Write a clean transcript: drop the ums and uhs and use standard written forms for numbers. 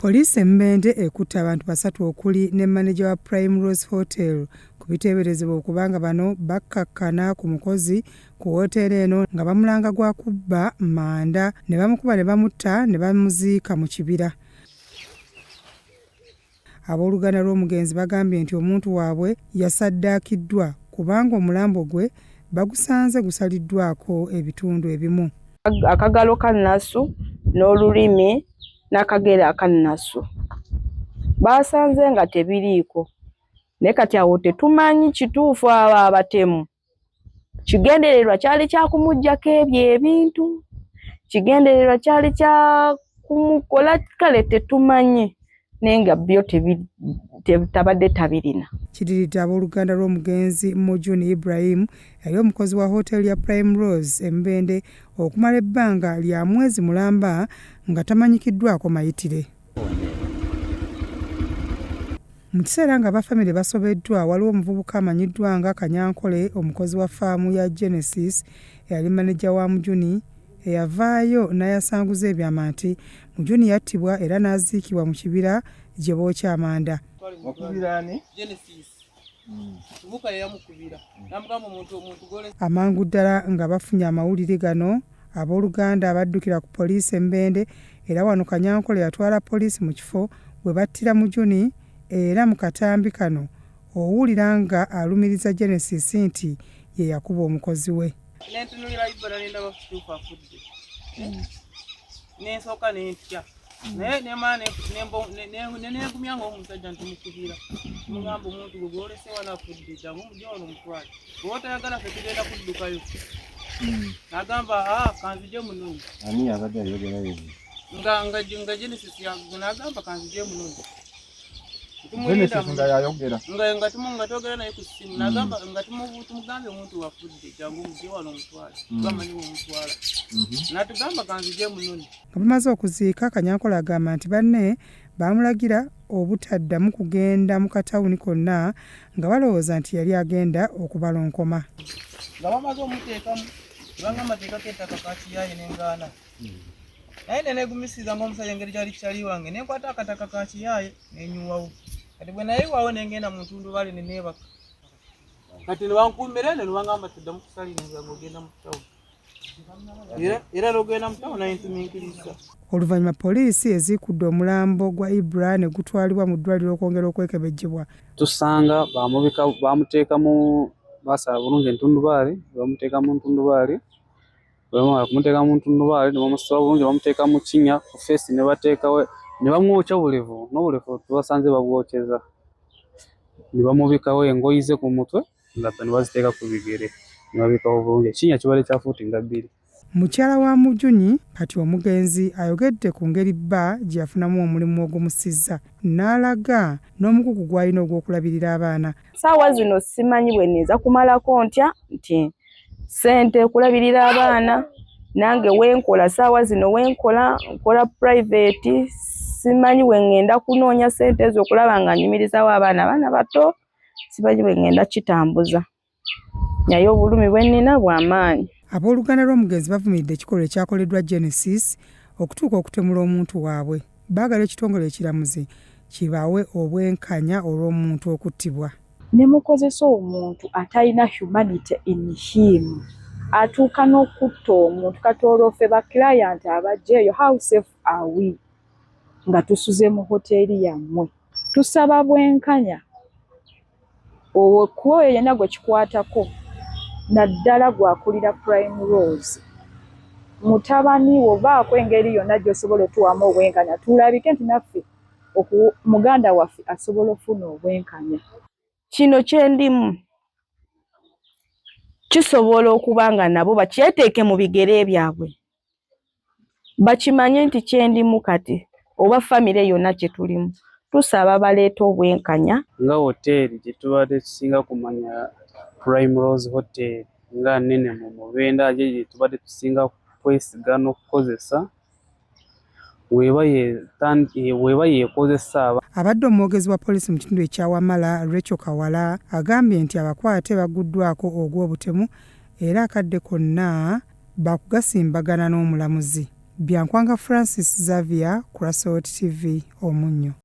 Poliisi e Mubende ekutte abantu basatu okuli ne maneja wa Prime Rose Hotel ku biteeberezebwa okuba nga bano bakkakkana ku mukozi ku wooteeri eno nga bamulanga gwa kubba manda ne bamukuba ne bamutta ne bamuziika mu kibira. Abooluganda lw'omugenzi bagambye nti omuntu waabwe yasaddaakiddwa kubanga omulambo gwe bagusanze gusaliddwako ebitundu ebimu. Akagalo ka Nasu n'olulimi n'akagere aka Nasu baasanze nga tebiriiko naye kati awo tetumanyi kituufu abo abatemu kigendererwa kyali kya kumuggyako ebyo ebintu kigendererwa kyali kya kumukola kale tetumanyi naye nga byo tabadde tabirina. Kidiridde abooluganda lw'omugenzi Mujuni Ibrahim eyali omukozi wa hotel ya Prime Rose e Mubende okumala ebbanga lya mwezi mulamba nga tamanyikiddwako mayitire. Mu kiseera nga aba famire basobeddwa, waliwo omuvubuka amanyiddwa nga Kanyankole omukozi wa ffaamu ya Genesis eyali maneja wa Mujuni eyavaayo n'ayasanguza ebyama nti Mujuni yattibwa era n'aziikibwa mu kibira gye bookya amanda. Amangu ddala nga bafunye amawulire gano, abooluganda baddukira ku poliisi e Mubende era wano Kanyankole yatwala poliisi mu kifo we battira Mujuni era mu katambi kano owulira nga alumiriza Genesis nti ye yakuba omukozi we. Nentunulira Ibra nendaba kituufu afudde nensooka nentya naye nemala nenegumya nga omusajja nti mukubira mugamba omuntu gwe gwolese wano afudde jangu omujja wano omutwale oba tayagala ffe tugenda kuddukayo nagamba ah, kanzije munoni. Ani abadde ayogera ebyo? Nga nga nga Genesis nagamba kanzije munoni. Genesis nga yayogera nga nga tumu nga twogera naye ku ssimu nagamba nga tumugambye omuntu wafudde jangu omujje wano omutwale bamanyi omutwala natugamba kanzije munoni. Nga bamaze okuziika, Kanyankole agamba nti banne baamulagira obutaddamu kugenda mu katawuni konna nga balowooza nti yali agenda okubalonkoma. Nga bamaze omuteekamu bangamba teekako ettaka kakiyaye nengaana naye nenegumisiza ngaomusajja engeri gyali kyali wange nenkwata akataka kakiyaye nenyuwawo kati bwe nayiwawo nengenda mu ntundubale neneebaka kati nebankuumira eno nebangamba tuddamu kusalira nga ogenda mu tawuni era logenda mu tawuni naye ntuminkiriza. Oluvannyuma poliisi eziikudde omulambo gwa Ibra ne gutwalibwa mu ddwaliro okwongera okwekebejjebwa. Tusanga bamubika bamuteeka mu basala bulungi entundubaali bamuteeka mu ntundubaali bwebamala kumuteeka mu ntundubaali ne bamusiba bulungi bamuteeka mu kinnya ku feesi ne bateekawo ne bamwokya obulevu n'obulevu tubasanze babwokyeza ne bamubikawo engoyi ze ku mutwe nga ne baziteeka ku bigere ne babikawo bulungi ekinnya kibadde kya fuuti nga bbiri. Mukyala wa Mujuni kati omugenzi ayogedde ku ngeri bba gye yafunamu omulimu ogumussizza n'alaga n'omugugu gw'alina ogw'okulabirira abaana. Ssaawa zino simanyi bwe nninza kumalako ntya nti ssente kulabirira abaana nange wenkola ssaawa zino wenkola nkola private simanyi bwe ŋŋenda kunoonya ssente ezo okulaba nga nyimirizawo abaana abaana bato simanyi bwe ŋŋenda kitambuza naye obulumi bwe nnina bwa maanyi. Abooluganda lw'omugenzi bavumiridde ekikolwa ekyakoleddwa Genesis okutuuka okutemula omuntu waabwe. Baagala ekitongole ekiramuzi kibawe obwenkanya olw'omuntu okuttibwa. Ne mukozesa omuntu atalina humanity in him atuuka n'okutta omuntu kati olwo ffe ba client abajja eyo how safe are we nga tusuze mu hoteeri yammwe. Tusaba bwenkanya ku oyo yenna gwe kikwatako naddala gw'akulira Prime Rose mutabani wo baako engeri yonna gy'osobola otuwaamu obwenkanya tulabike nti naffe muganda waffe asobola okufuna obwenkanya. Kino kye ndimu kisobola okuba nga nabo bakyeteeke mu bigere byabwe bakimanye nti kye ndimu kati oba famire yonna kye tulimu tusaba baleete obwenkanya. Nga woteeri gye tubadde tusinga kumanya Prime Rose Hotel nga nnene mu Mubende ate gye tubadde tusinga kwesiga n'okukozesa weba yeekozesa. Abadde omwogezi wa poliisi mu kitundu ekya Wamala, Rachel Kawala agambye nti abakwate bagguddwako ogw'obutemu era akadde konna baakugasimbagana n'omulamuzi. Byankwanga Francis Xavier ku Rasot TV Omunnyo.